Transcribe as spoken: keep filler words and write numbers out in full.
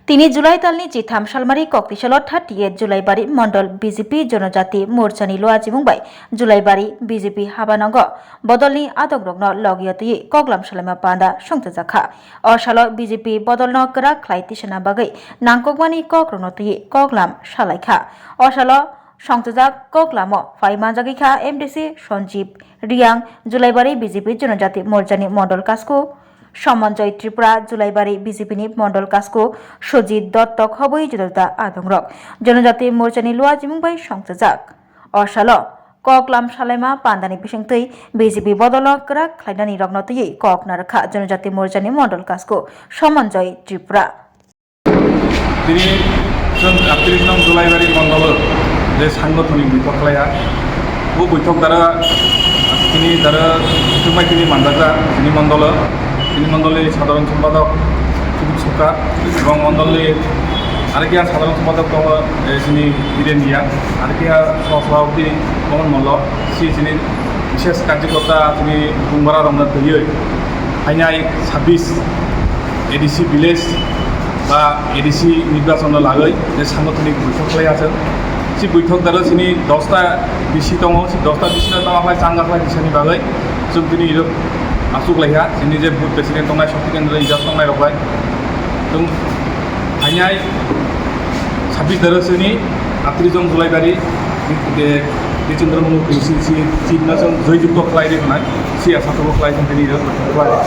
Tini July talni chitham salmari koktisalo thirty eight Julaibari Mondol B J P Jonojati Morchani luachimung bai Julaibari B J P habanango bodolni adongrokno logio twiwi koklam salaima panda songchajakha. O salo B J P bodolno kwrak khlai tisana bagwi nangkukmani kokrokno twiwi koklam salaikha. O salo songchajak koklamo phai manjagwi kha M D C Sanjib Riang, Julaibari B J P Jonojati Morchani Mondol Kasku Somonjoy Tripura, Julaibari B J P ni Mondol Kasku Sujit Dotto khobwi juda juda adongrok Jonojati Morchani luachimung bai songchajak. O salo koklam salaima pandani bisingtwi B J P bodolno kwrak khlainani rokno twiwi kok narwkha Jonojati Morchani Mondol Kasku Somonjoy Tripura. Tini chwng aktris nong Julaibari mondolo je sangothonik boithok khlaiya. Bo boithok dara tini dara chwngbai tini manjakjak tini mondolo, tini mondolni sadharon sompadak Sudip Soka ebong mondolni arekya sadharon sompadak tongo, eh, chini Biren Riya, arekya sah sabhapati Mohan Mollo, si chini bishes karjokorta chini bumung bara rokno twiwi phainai sabbish A D C village ba A D C nirbachon no lagwi je sangothonik boithok khlai achwng. Si boithok daro chini dosta B C tongo, si dosta B C no tama khlai changa khlai bisani bagwi chwng tini iro achuk lai kha, chini je booth president tongnai, Shakti Kendra in charge tongnai rok bai. Chwng phainai sabbish daro chini aktris jon Julaibari je Richendra Murti si, si, si no chwng joy jukto khlai ri hwnai, si asa tobo khlai chwng tini iro khlai.